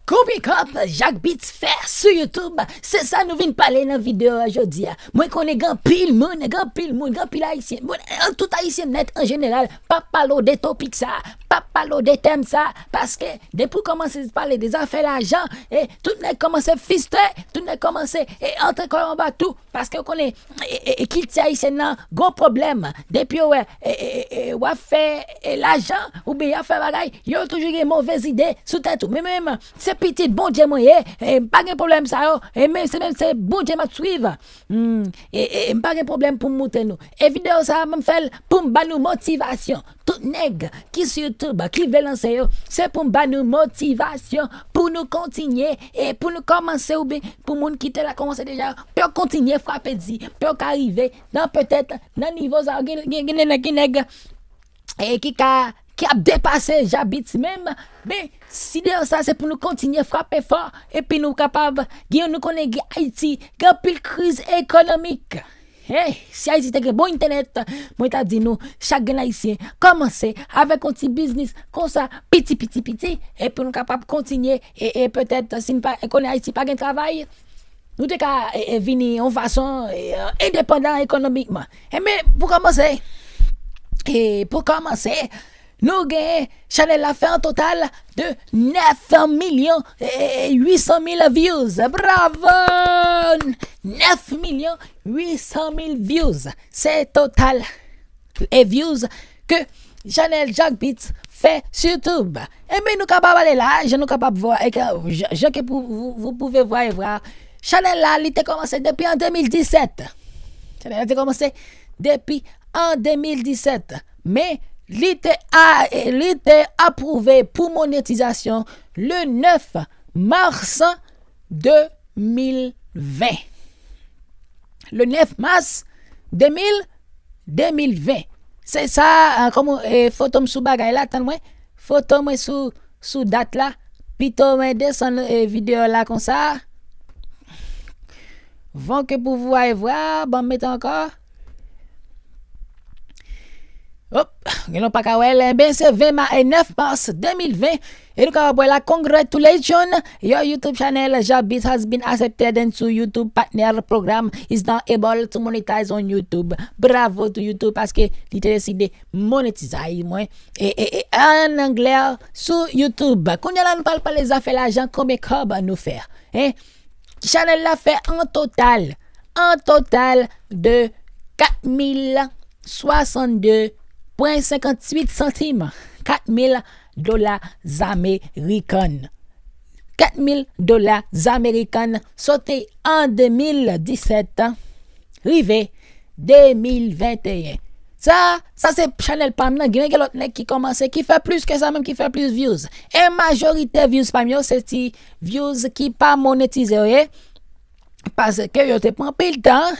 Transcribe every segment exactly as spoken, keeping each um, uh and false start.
Konbyen kòb Jack Beats fè sou YouTube? Se sa nou vin pale nan videyo a jodi a. Mwen konnen gen anpil moun, gen anpil moun, gen anpil ayisyen. Bon, tout ayisyen nèt an jeneral p ap pale w de topik sa, p ap pale w de tèm sa, paske depi w kòmanse pale de zafè lajan, e tout nèg kòmanse fistre, tout nèg kòmanse e antre kò yo anba tou, paske w konnen e, e, e kilti ayisyèn nan gon pwoblèm. Depi yo wè e, e, e, e, w ap fè e, lajan oubyen y ap fè bagay, yo toujou gen movèz ide sou tèt ou. Men menm, se pitit Bondye mwen ye, e m pa gen pwoblèm sa yo, e men se menm se Bondye m ap swiv. Hmm, e, e, e m pa gen pwoblèm pou m montre nou. E videyo sa a, m fè l pou m ba nou motivasyon. Tout nèg ki sou YouTube, ki vle lanse yo, se pou m ba nou motivasyon, pou nou kontinye, e pou nou kòmanse, oubyen pou moun ki te la kòmanse deja, pou yo kontinye frape di, pou yo ka rive nan petèt, nan nivo sa yo, gen, gen, gen nèg, gen nèg, e ki ka, ki ap depase Jack Beats menm. Men, si deyò sa, se pou nou kontinye frape fò, epi nou kapab, gen, nou konnen gen Ayiti, gen anpil kriz ekonomik. Hey, si Ayiti te gen bon entènèt, mwen ta di nou, chak grenn ayisyen, kòmanse avèk yon ti biznis konsa, piti, piti, piti, epi nou kapab kontinye, e, e petèt, si n pa konnen Ayiti pa gen travay, nou te ka, e, e vini yon fason, e, endepandan ekonomikman. E men, pou kòmanse, e pou kòmanse, nou gen chanèl la fè an total de nèf milyon uit san mil views. Bravo! Nèf milyon uit san mil views. Se total e views ke chanèl Jack Beats fè sou YouTube. E men nou kapab ale la, jan nou kapab vwa, e ke, jan, jan ke pou, vous, vous pouvez voir et voir. Chanèl la, li te kòmanse depi an de mil disèt. Chanèl la te kòmanse depi an de mil disèt. Men, li te a, li te apwouve pou monetizasyon le nèf mas de mil ven. Le nèf mas de mil, de mil ven. Se sa, e, kòman, e, foto m sou bagay la, tann mwen. Foto mwen sou, sou dat la. Pito mwen desann, e, videyo la konsa. Van ke pou vwa e vwa, ban m mete ankò. Op, gen lè w pa ka wè l. Enben, se ven ma, e, nèf mas de mil ven. E nou kapab wè la, congratulations, your YouTube channel, Jack Beats, has been accepted into YouTube Partner Program, is now able to monetize on YouTube. Bravo to YouTube, paske li te deside monetize mwen. E, e, e, an anglè, sou YouTube. Kounye a la, nou pral pale zafè lajan, konbyen kòb nou fè. Hein? Chanèl la fè an total, an total de kat mil swasannde pwen senkantuit santim. Kat mil dola zamerikan. Kat mil dola zamerikan, soti an de mil disèt, rive de mil venteyen. Sa, sa se chanèl pa m nan, gen, gen lòt nèg ki kòmanse, ki fè plis ke sa menm, ki fè plis views. E majorite views pa m yo, se ti views ki pa monetize yo ye. Paske yo te pran anpil tan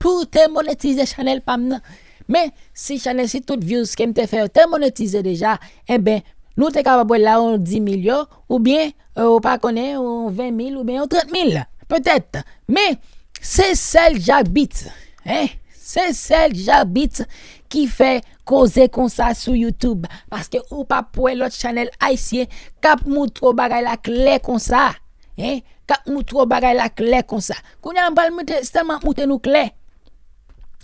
pou te monetize chanèl pa m nan. Men, si chanèl, si tout views ke m te fè yo te monetize deja, enben, nou te kapab wè la yon di mil yo, oubyen, e, ou pa konnen, yon ven mil, oubyen yon trant mil, petèt. Men, se sèl Jack Beats, hein? Se sèl Jack Beats ki fè koze konsa sou YouTube. Paske ou p ap wè lòt chanèl ayisyen k ap moutre w bagay la klè konsa. Hein? K ap moutre w bagay la klè konsa. Kounye a, m pral moutre, sèlman moutre nou klè.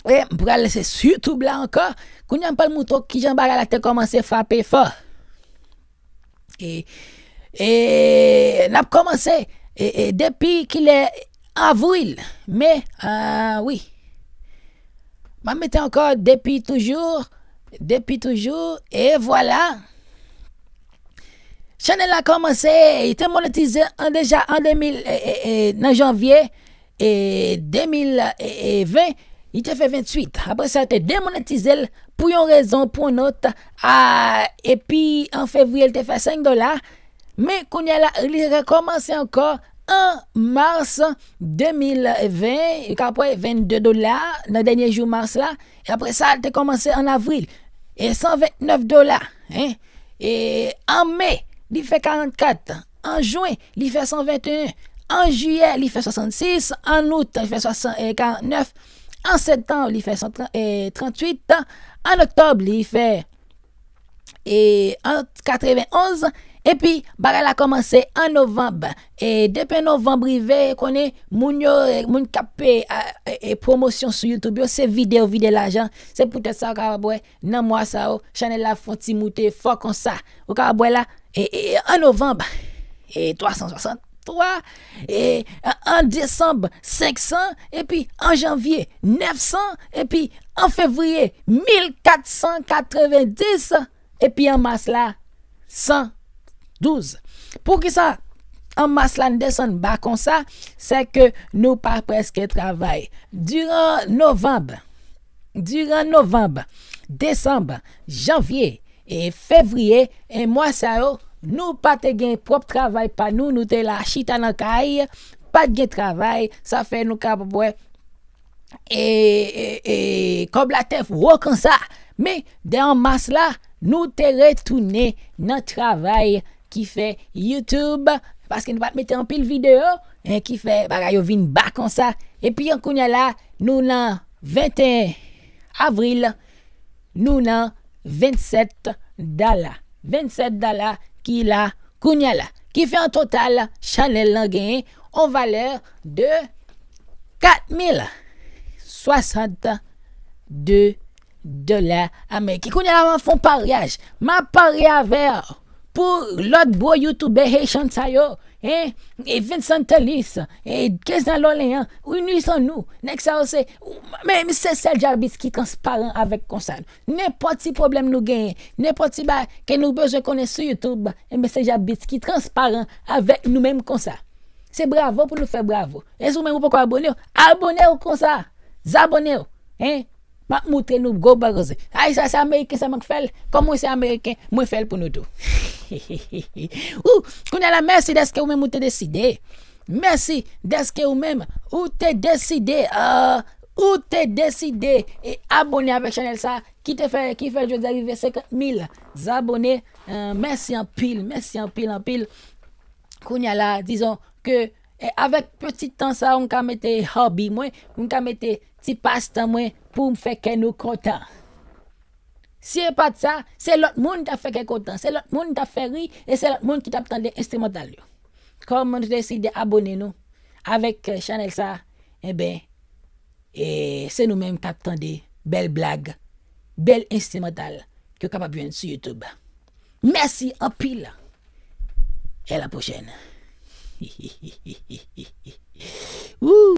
E m pral lese sou YouTube la ankò. Kounye a, m pral moutre w kijan bagay la te kòmanse frape fò. E, e n ap kòmanse, e, e depi kilè? Avril, me, a, wi. M ap mete ankò depi toujou, depi toujou, e vwala. Chanèl la kòmanse, li te monetize an deja an de mil, e, e, e, nan janvye, e, de mil ven, li te fè ventuit. Apre sa, yo te demonetize l pou yon rezon, pou yon lòt. A, epi, an fevriye, li te fè senk dola. Men, kounye a la, li rekòmanse ankò an mas de mil ven, li ka pran vennde dola nan dènye jou mas la. E apre sa, li te kòmanse an avril, e san vennèf dola, hein. E an me, li fè karannkat. An jen, li fè san venteyen. An jiyè, li fè swasannsis. An out, li fè swasan-, e, karannèf. An septanm, li fè san trant, e, tranntuit. An oktòb, li fè, e, an katrevenonz. Epi, bagay la kòmanse an novanm. E depi an novanm rive, konnen moun yo, moun k ap peye, a, e, e, pwomosyon sou YouTube yo, se vide yo vide lajan. Se poutèt sa, ou kapab wè, nan mwa sa yo, chanèl la fè yon ti moute fò konsa. Ou kapab wè la, e, e, e, an novanm, e, twa san swasanntwa, e, an, an desanm, senk san, epi an janvye, nèf san, epi an fevriye, mil kat san katrevenndis, epi an mas la, san douz. Poukisa an mas la n desann ba konsa? Se ke nou pa prèske travay. Diran novanm, diran novanm, desanm, janvye e fevriye, e mwa sa yo, nou pa te gen pwòp travay pa nou, nou te la chita nan kay, pa t gen travay, sa fè nou kapab wè e, e, e, kòb la te wo konsa. Men, de an mas la, nou te retounen nan travay ki fè YouTube, paske nou pa t mete anpil videyo, en, ki fè bagay yo vin ba konsa. Epi, an kounye a la, nou nan venteyen avril, nou nan vennsèt dala. Vennsèt dala ki la kounye a la. Ki fè an total, chanèl lan genyen on valè de kat mil swasannde dola ameriken. Kounye a la, m ap fè yon paryaj. M ap parye avè w pou lòt gwo youtubè Haitian sa yo, en, e Vincent Telis, e Kenza Lorlean, Winnie Sanou, nèg sa yo se, men se sèl Jabis ki transparan avèk konsa. Nenpòt ti pwoblèm nou genyen, nenpòt ti bagay ke nou bezwen konnen sou YouTube, enben se Jabis ki transparan avèk nou menm konsa. Se bravo pou nou fè bravo. E si ou menm ou poko abone w, abone w konsa. Zabone w. En? M ap moutre nou gwo bagay. Ay, sa se ameriken sèlman k fè l. Kòm mwen se ameriken, mwen fè l pou nou tou. Ou, kounye a la, mèsi dèske ou menm ou te deside. Mèsi dèske ou menm ou te deside, ah, ou te deside e abone avèk chanèl sa ki te fè, ki fè jodi a rive senkant mil zabone. Ah, mèsi anpil, mèsi anpil, anpil. Kounye a la, dizon ke, e, avèk piti tan sa, m ka mete hobby mwen, m ka mete ti pastan mwen pou m fè kè nou kontan. Si e pa t sa, se lòt moun t ap fè kè kontan, se lòt moun t ap fè ri, e se lòt moun ki t ap tande enstrimantal yo. Kòm nou deside abone nou avèk, e, chanèl sa, enben, e se nou menm k ap tande bèl blag, bèl enstrimantal ke w kapab jwenn sou YouTube. Mèsi anpil. E la pwochèn. Woo!